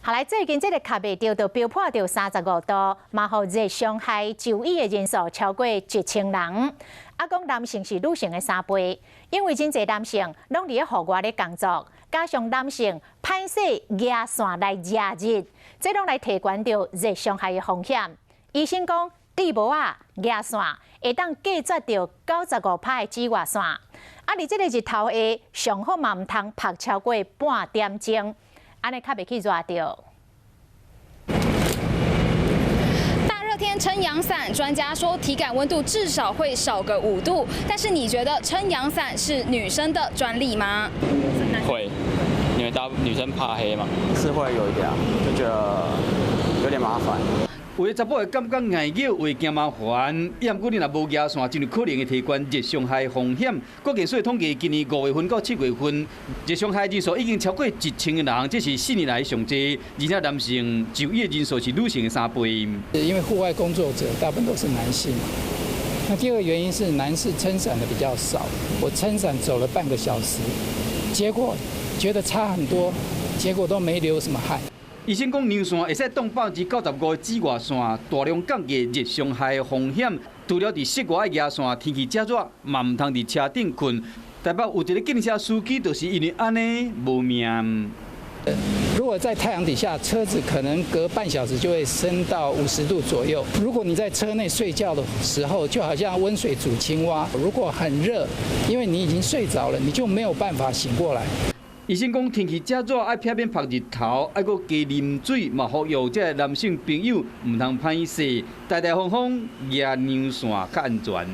後來最近這個卡袂著，就飆破著35度，嘛予熱傷害就醫的人數超過1000人。啊，講男性是女性的3倍，因為真濟男性攏佇咧戶外咧工作，加上男性歹勢舉傘來遮日，這攏來提懸著熱傷害的風險。醫生講，戴帽仔舉傘會當隔絕著95%的紫外線。啊，佇這個日頭下，上好嘛毋通曝超過半點鐘。按呢較袂去熱著。大熱天撐陽傘，專家說體感溫度至少會少個5度。但是你覺得撐陽傘是女生的專利嗎？會，因為大女生怕黑嘛。是會有一點，就覺得有點麻煩。有的查埔會感覺𠢕熱，會驚麻煩。毋過你若無舉傘，真有可能會提懸熱傷害風險。國健署統計，今年5月份到7月份，熱傷害人數已經超過1000個人，這是4年來上濟。而且男性就醫的人數是女性的3倍。因為戶外工作者大部分都是男性嘛。那第二個原因是男士撐傘的比較少。我撐傘走了半個小時，結果覺得差很多，結果都沒流什麼汗。醫生講，陽傘會使擋95%的紫外線，大量降低熱傷害的風險。除了佇室外舉傘，天氣遮熱，嘛毋通佇車頂睏。台北有一個計程車司機，就是因為按呢無命。如果在太陽底下，車子可能隔半小時就會升到50度左右。如果你在車內睡覺的時候，就好像溫水煮青蛙。如果很熱，因為你已經睡着了，你就沒有辦法醒過來。醫生講，天氣遮熱，愛避免曝日頭，愛閣加啉水，嘛呼籲這個男性朋友毋通歹勢，大大方方舉陽傘較安全。